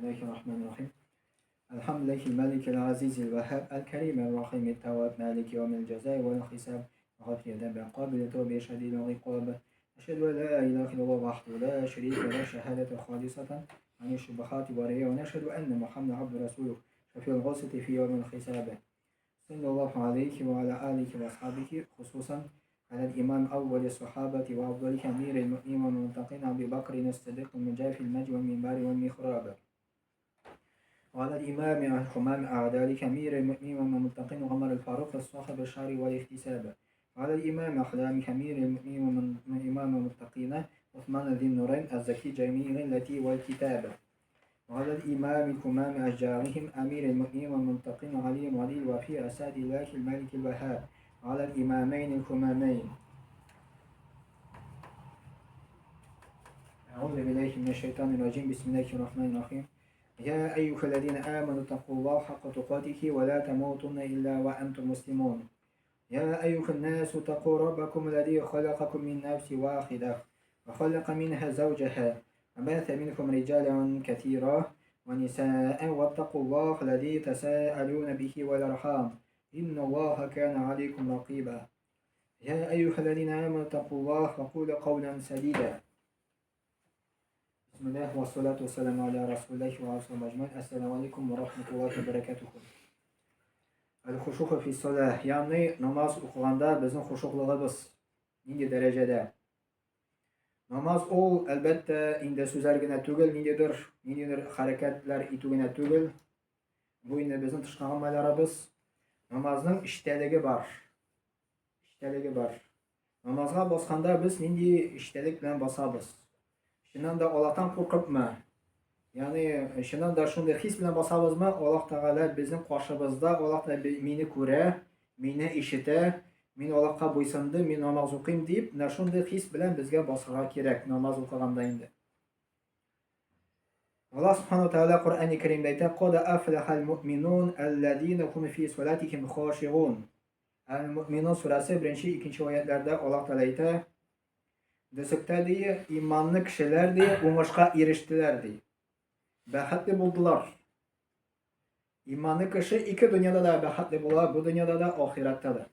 Бисмиллахир-рахманир-рахим. Әлхәмдүлилләһил мәликил азизил ваһһаб, әл-кәрим әр-рахим ат-тавваб, малики яумил җәзаи вәл хисаб, гафир дәмбә, кабил тәүбә, шәдидил гыйкаб. Әшһәду ан ла илаһа иллаллаһ вахдәһу ла шәрика ләһ, шәһадәтән халисатан ани шубахати ва рия, ва нәшһәду анна Мухаммадан абдуһу ва расулуһ, шафиул гасити фи яумил хисаб. Саллаллаһу алейхи ва аля алихи ва асхабихи, хусусан على الإمام أول الصحابة وأفضل أمير المؤمنين والمتقين أبي بكر الصديق المجاهد في المجد والمنبر والمحراب وعلى الإمام الحمام أعداء أمير المؤمنين والمتقين عمر الفاروق الصاحب الشهر والاحتساب وعلى الإمام أحلام أمير المؤمنين ومن إمام المتقين عثمان ذي النورين الزكي جميع التي والكتاب وعلى الإمام الكمام أشجارهم أمير المؤمنين والمتقين علي ولي الوفي أسد الله الملك الوهاب على الإمامين الكمامين. أعوذ بالله من الشيطان الرجيم. بسم الله الرحمن الرحيم. يا أيها الذين آمنوا اتقوا الله حق تقاته ولا تموتن إلا وأنتم مسلمون. يا أيها الناس اتقوا ربكم الذي خلقكم من نفس واحدة وخلق منها زوجها وبث منكم رجالا كثيرا ونساء واتقوا الله الذي تساءلون به والأرحام إن الله كان عليكم رقيبا. يا أيها الذين آمنوا اتقوا الله وقولوا قولا سديدا. بسم الله والصلاة والسلام على رسول الله وعلى آله أجمعين. السلام عليكم ورحمة الله وبركاته. Әл-хушуху фи салах, ягъни намаз укыганда безнең хушуклыгыбыз нинди дәрәҗәдә? Намаз ул, әлбәттә, инде сүзләр генә түгел, ниндидер, ниндидер хәрәкәтләр итү генә түгел. Бу инде безнең тышкы гамәлләребез. Намазның эчтәлеге бар. Эчтәлеге бар. Намазга басканда без нинди эчтәлек белән басабыз? Чыннан да Аллаһтан куркыпмы? Ягъни чыннан да шундый хис белән басабызмы? Аллаһ Тәгалә безнең каршыбызда, Аллаһ Тәгалә мине күрә, мине ишетә, мин Аллаһка буйсындым, мин намаз укыйм дип, менә шундый хис белән безгә басарга кирәк намаз укыганда инде. Аллаһ Субхану Тәгалә Коръәни Кәримдә әйтә: "Кад афлахал муъминун аллазина хум фи салатихим хашигун." Әл-Муъминун сүрәсе 1-2 аятләрдә Аллаһ Тәгалә әйтә: Дөсектә ди, иманлы кешеләр ди, уңышка ирештеләр ди. Бәхетле булдылар. Иманлы кеше ике дөньяда да бәхетле була, бу дөньяда да, ахирәттә дә.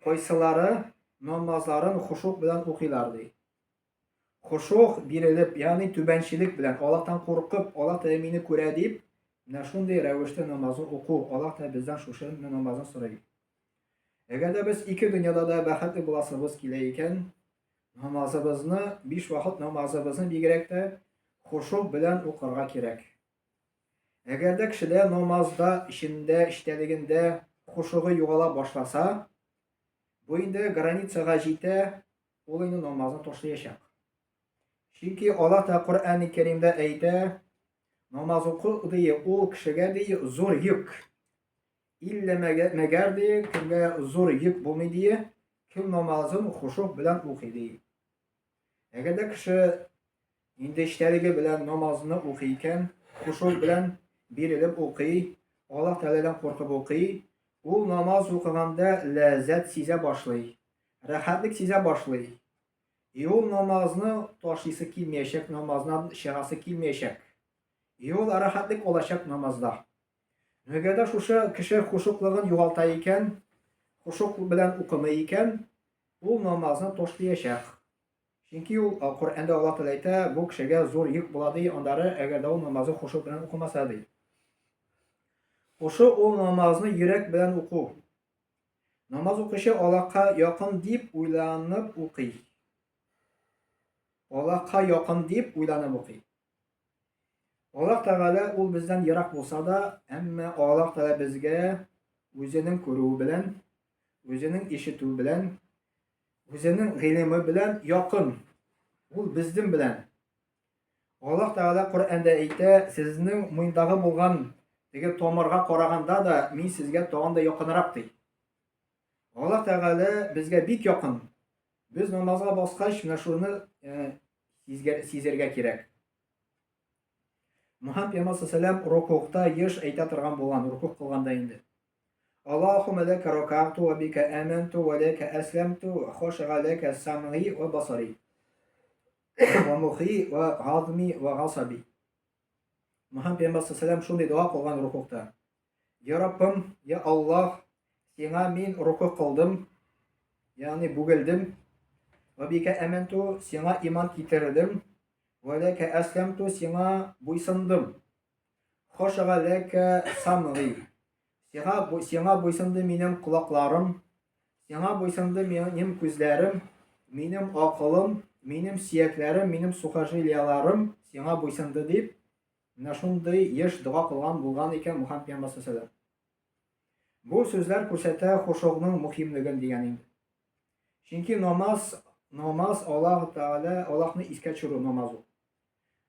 Кайсылары намазларын хушук белән укыйлар ди. Хошуг бирелеп, ягъни түбәнчелек белән, Аллаһтан куркып, Аллаһ Тәгалә мине күрә дип, менә шундый рәвештә намазны уку, Аллаһ Тәгалә бездән шушы намазны сорый. Әгәр дә без ике дөньяда да бәхетле буласыбыз килә икән, намазыбызны, биш вакыт намазыбызны бигрәк тә хошуг белән укырга кирәк. Әгәр дә кешедә намазда, эчендә, эчтәлегендә хошугы югала башласа, бу инде границага җитә, ул инде намазны ташлаячак. Чөнки Аллаһ та Коръәни Кәримдә әйтә, намаз уку ди, ул кешегә ди зур йөк. Иллә мәгәр ди, кемгә зур йөк булмый ди, кем намазын хушук белән укый ди. Әгәр дә кеше инде эчтәлеге белән намазны укый икән, хушук белән бирелеп укый, Аллаһ Тәгаләдән куркып укый, ул намаз укыганда ләззәт сизә башлый. Рәхәтлек сизә башлый. И ул намазны ташлыйсы килмәячәк, намаздан чыгасы килмәячәк. И ул рәхәтлек алачак намазда. Әгәр дә шушы кеше хушуклыгын югалта икән, хушук белән укымый икән, ул намазны ташлыячак. Чөнки ул Коръәндә Аллаһ Тәгалә әйтә, бу кешегә зур йөк була ди, аннары әгәр дә ул намазны хушук белән укымаса ди. Хушу ул намазны йөрәк белән уку. Намаз укучы Аллаһка якын дип уйланып укый. Аллаһка якын дип уйланып укый. Аллаһ Тәгалә ул бездән ерак булса да, әмма Аллаһ Тәгалә безгә үзенең күрүе белән, үзенең ишетүе белән, үзенең гыйлеме белән якын. Ул безнең белән. Аллаһ Тәгалә Коръәндә әйтә, сезнең муендагы булган теге тамырга караганда да мин сезгә тагын да якынрак ди. Аллаһ Тәгалә безгә бик якын. Без намазга баскач, менә шуны э, сизергә кирәк. Мухаммад пәйгамбәр саллаллаху рукугта еш әйтә торган булган, рукуг кылганда инде. Аллаһумма лака ракаату ва бика аманту ва лака аслямту ва хашага лака самги ва басари ва мухи ва газми ва гасаби. Мөхәммәд пәйгамбәр саллаллаху шундый дога кылган рукугта. Я Раббым, я Аллаһ, сиңа мин рукуг кылдым, ягъни бүгелдем. Ва бика аманту, сиңа иман китердем. Ва ләкә әсләмту, сиңа буйсындым. Хошага ләкә самгый. Сиңа, сиңа буйсынды минем колакларым, сиңа буйсынды минем күзләрем, минем акылым, минем сөякләрем, минем сухожилияларым сиңа буйсынды дип, менә шундый еш дога кылган булган икән Мухаммад пәйгамбәр саллаллаху. Бу сүзләр күрсәтә хушугның мөһимлеген дигән инде. Чөнки намаз, намаз Аллаһ Тәгалә, Аллаһны искә төшерү намаз ул.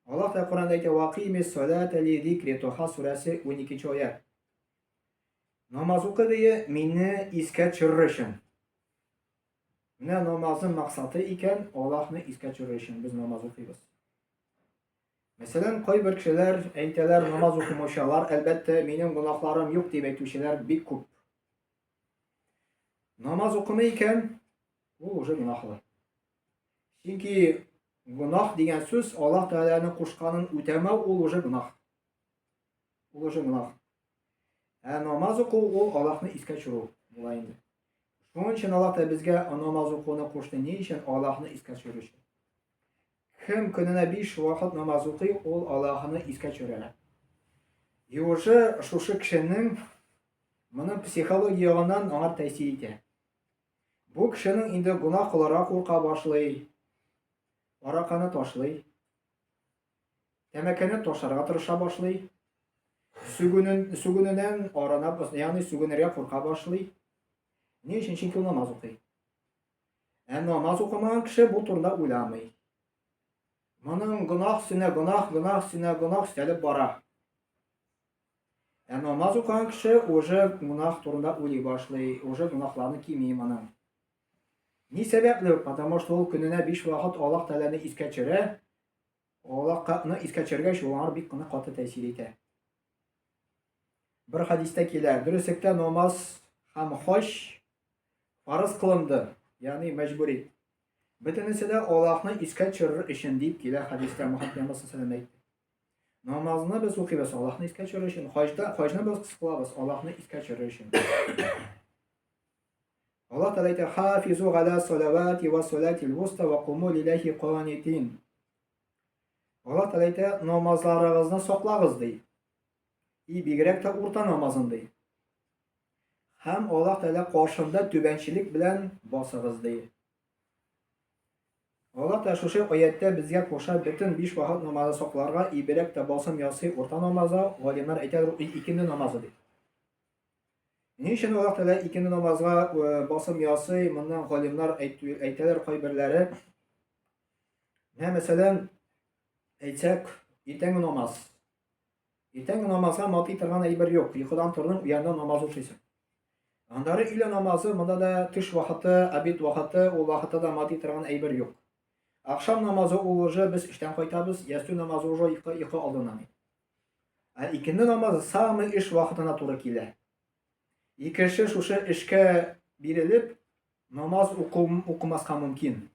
Аллаһ Тәгалә Коръәндә әйтә: "Вакыймис салата ли зикри" Тоха сүрәсе 12 аять. Намаз укы дие, мине искә төшерер өчен. Менә намазның максаты икән, Аллаһны искә төшерер өчен без намаз укыйбыз. Мәсәлән, кайбер кешеләр әйтәләр, намаз укымаучылар, әлбәттә, минем гөнаһларым юк дип әйтүчеләр бик күп. Намаз укымый икән, ул уже гөнаһлы. Чөнки гөнаһ дигән сүз Аллаһ Тәгаләнең кушканын үтәмәү ул уже гөнаһ. Ул уже гөнаһ. Ә намаз уку ул Аллаһны искә төшерү була инде. Шуның өчен Аллаһ Тәгалә безгә намаз укуны кушты. Ни өчен? Аллаһны искә төшерү өчен. Кем көненә биш вакыт намаз укый, ул Аллаһны искә төшерә. И уже шушы кешенең моны психология ягыннан аңар тәэсир итә. Бу кешенең инде гөнаһ кылырга курка башлый, араканы ташлый, тәмәкене ташларга тырыша башлый, сүгүнен, сүгүненнән арына, ягъни сүгенергә курка башлый. Ни өчен? Чөнки ул намаз укый. Ә намаз укымаган кеше бу турында уйламый. Моның гөнаһ өстенә гөнаһ, гөнаһ өстенә гөнаһ өстәлеп бара. Ә намаз укыган кеше уже гөнаһ турында уйлый башлый, уже гөнаһларны кими моның. Ни сәбәпле? Потому что ул көненә биш вакыт Аллаһ Тәгаләне искә төшерә. Аллаһны искә төшергәч, ул аңа бик кына каты тәэсир итә. Бер хәдистә килә, дөреслектә намаз һәм хаҗ фарыз кылынды, ягъни мәҗбүри. Бөтенесе дә Аллаһны искә төшерер өчен дип килә хәдистә Мухаммад пәйгамбәр саллаллаху алейһи әйтте. Намазны без укыйбыз Аллаһны искә төшерер өчен, хаҗда хаҗны без кылабыз Аллаһны искә төшерер өчен. Аллаһ Тәгалә әйтә: "Хафизу галя салавати ва салатил вуста ва куму лиллахи канитин." Аллаһ Тәгалә әйтә: "Намазларыгызны саклагыз" ди. И бигрәк тә урта намазын ди. Һәм Аллаһ Тәгалә каршында түбәнчелек белән басыгыз ди. Аллаһ Тәгалә шушы аятьтә безгә куша бөтен биш вакыт намазы сакларга, ибрәк тә басым ясый урта намазы, галимнәр әйтәләр, ул икенде намазы дип. Ни өчен Аллаһ Тәгалә икенде намазга э, басым ясый? Моннан галимнәр әйтәләр кайберләре. Менә мәсәлән, әйтсәк, иртәнге намаз. Иртәнге намазга матый торган әйбер юк. Йокыдан тордың, уяндың, намаз укыйсың. Аннары өйлә намазы, монда да төш вакыты, обед вакыты, ул вакытта да матый торган әйбер юк. Ахшам намазы ул уже без эштән кайтабыз, ястү намазы уже йокы, йокы алдыннан. Ә икенде намазы самый эш вакытына туры килә. Икенче шушы эшкә бирелеп, намаз уку, укымаска мөмкин.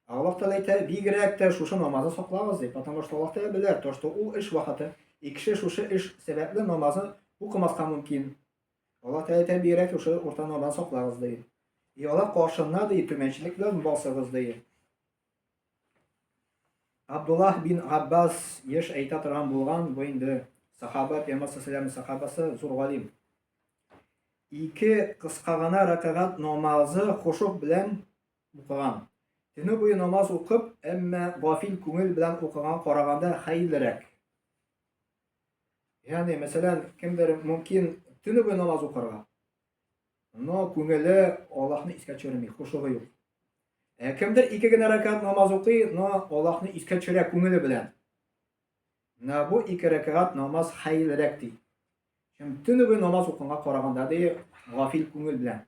Аллаһ Тәгалә әйтә, бигрәк тә шушы намазны саклагыз ди, потому что Аллаһ Тәгалә белә, то, что ул эш вакыты, и кеше шушы эш сәбәпле намазын укымаска мөмкин. Аллаһ Тәгалә әйтә, бигрәк шушы урта намазны саклагыз ди. И Аллаһ каршында ди, түбәнчелек белән басыгыз ди. Абдуллаһ бин Аббас еш әйтә торган булган, бу инде сахаба, Пәйгамбәр саллаллаху сахабасы, зур галим. Ике кыска гына рәкәгать намазы хошук белән укыган. Төне буе намаз укып, әмма гафил күңел белән укыган караганда хәерлерәк. Ягъни, мәсәлән, кемдер мөмкин төне буе намаз укырга, но күңеле Аллаһны искә төшерми, хушугы юк. Ә кемдер ике генә рәкәгать намаз укый, но Аллаһны искә төшерә күңеле белән. Менә бу ике рәкәгать намаз хәерлерәк ди. Чөнки төне буе намаз укыганга караганда ди, гафил күңел белән.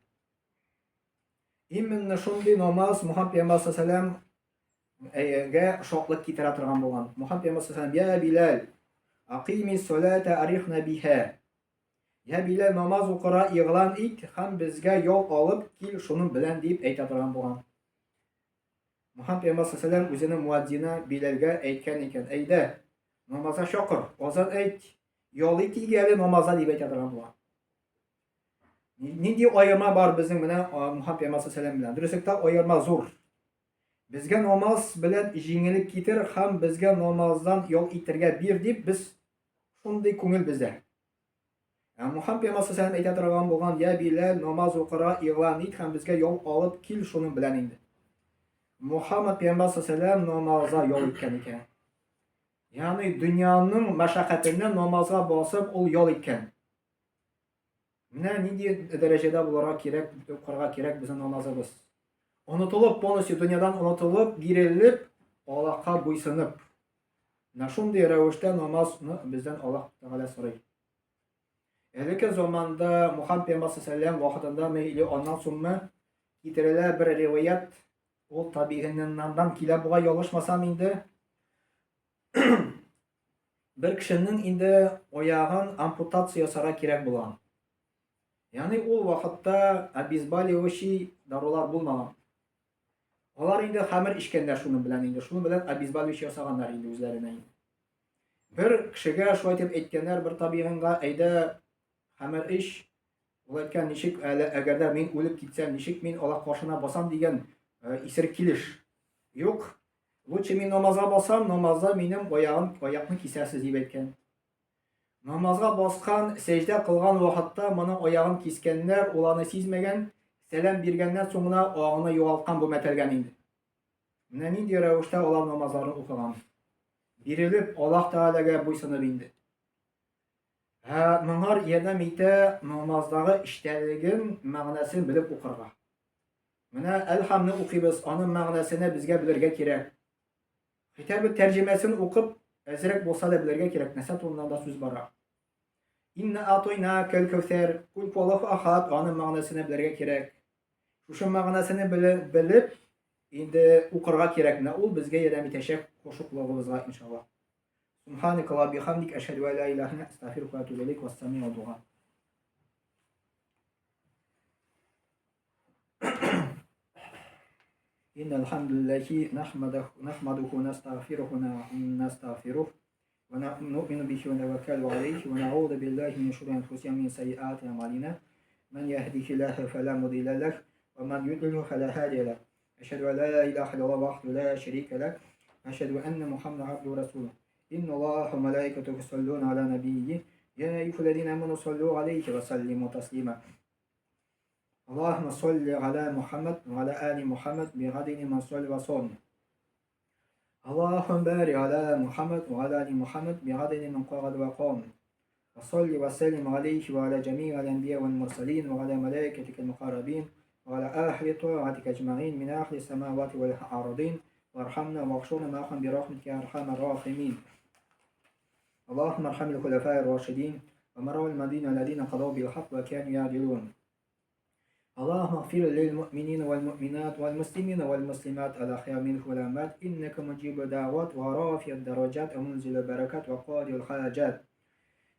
Именно шундый намаз Мухаммад пәйгамбәр саллаллаху әйгә шатлык китерә торган булган. Мухаммад пәйгамбәр саллаллаху я Биләл, акими салата арихна биха. Я Биләл, намаз укыра игълан ит һәм безгә ял алып кил шуның белән дип әйтә торган булган. Мухаммад пәйгамбәр саллаллаху үзенең муаддины Биләлгә әйткән икән, әйдә, Намазга чакыр, азан әйт, ял итик әле намазда дип әйтә торган була. Нинди аерма бар безнең менә Мухаммад пәйгамбәр саллаллаху белән? Дөреслектә аерма зур. Безгә намаз белән җиңелек китер һәм безгә намаздан ял итәргә бир дип без шундый күңел бездә. Ә Мухаммад пәйгамбәр саллаллаху әйтә торган булган, я Биләл, намаз укырга игълан ит һәм безгә ял алып кил шуның белән инде. Мухаммад пәйгамбәр саллаллаху намазга ял иткән икән. Ягъни дөньяның мәшәкатеннән намазга басып ул ял иткән. Менә нинди дәрәҗәдә булырга кирәк, укырга кирәк безнең намазыбыз. Онытылып, полностью дөньядан онытылып, бирелеп, Аллаһка буйсынып. Менә шундый рәвештә намазны бездән Аллаһ Тәгалә сорый. Элекке заманда Мухаммад пәйгамбәр саллаллаху вакытындамы или аннан соңмы китерелә бер риваять, ул табигыннан килә бугай, ялгышмасам инде. Бер кешенең инде аягын ампутация ясарга кирәк булган. Ягъни ул вакытта обезболивающий дарулар булмаган. Алар инде хәмер эчкәннәр шуның белән инде, шуның белән обезболивающий ясаганнар инде үзләренә инде. Бер кешегә шулай дип әйткәннәр, бер табигынга, әйдә, хәмер эч. Ул әйткән, ничек әле, әгәр дә мин үлеп китсәм, ничек мин Аллаһ каршына басам дигән э, исерек килеш. Юк, лучше мин намазга басам, намазда минем аягым, аякны кисәсез дип әйткән. Намазга баскан, сәҗдә кылган вакытта моның аягын кискәннәр, ул аны сизмәгән, сәлам биргәннән соң гына аңны югалткан бу мәтәлгән инде. Менә нинди рәвештә алар намазларын укыган. Бирелеп, Аллаһ Тәгаләгә буйсынып инде. Ә моңар ярдәм итә намаздагы эчтәлеген, мәгънәсен белеп укырга. Менә Әлхамны укыйбыз, аның мәгънәсене безгә белергә кирәк. Хотя бы тәрҗемәсен укып, әзрәк булса да белергә кирәк, нәрсә турында да сүз бара. Инна атойна кәл кәүсәр, кул хуаллаху ахад, аның мәгънәсен белергә кирәк. Шушы мәгънәсен белеп, инде укырга кирәк. Менә ул безгә ярдәм итәчәк хошуклыгыбызга, иншаллаһ. Субханaka ва бихамдик ашһаду ан ла илаһа илля астагфирука ва атубу илейк. Вассамиу дуа. إن الحمد لله نحمده نحمده ونستغفره ونستغفره ونؤمن به ونتوكل عليه ونعوذ بالله من شرور أنفسنا ومن سيئات أعمالنا من يهده الله فلا مضل له ومن يضلل فلا هادي له أشهد أن لا إله إلا الله وحده لا شريك له أشهد أن محمدا عبده ورسوله إن الله وملائكته يصلون على نبيه يا أيها الذين آمنوا صلوا عليه وسلموا تسليما اللهم صل على محمد وعلى آل محمد بعدد من صلى وسلم اللهم بارك على محمد وعلى آل محمد بعدد من قعد وقام وصل وسلم عليه وعلى جميع الأنبياء والمرسلين وعلى ملائكتك المقربين وعلى أهل طاعتك أجمعين من أهل السماوات والأرضين وارحمنا واغفرنا معهم برحمتك يا أرحم الراحمين اللهم ارحم الخلفاء الراشدين ومروا المدينة الذين قضوا بالحق وكانوا يعدلون اللهم اغفر للمؤمنين والمؤمنات والمسلمين والمسلمات الأحياء منه والأموات إنك مجيب الدعوات ورافع الدرجات ومنزل البركات وقاضي الحاجات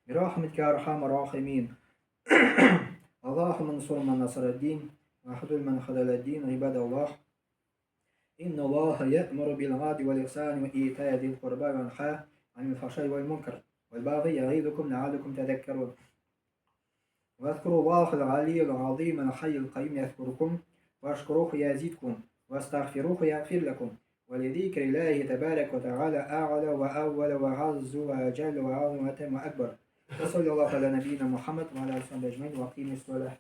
برحمتك يا أرحم الراحمين اللهم انصر من نصر الدين وخذل من خذل الدين عباد الله إن الله يأمر بالعدل والإحسان وإيتاء ذي القربى وينهى عن الفحشاء والمنكر والبغي يعظكم لعلكم تذكرون واذكروا الله العلي العظيم الحي القيوم يذكركم واشكروه يزيدكم واستغفروه يغفر لكم ولذكر الله تبارك وتعالى أعلى وأول وأعز وأجل وأعظم وأتم وأكبر وصلى الله على نبينا محمد وعلى آله وصحبه أجمعين وأقيموا الصلاة.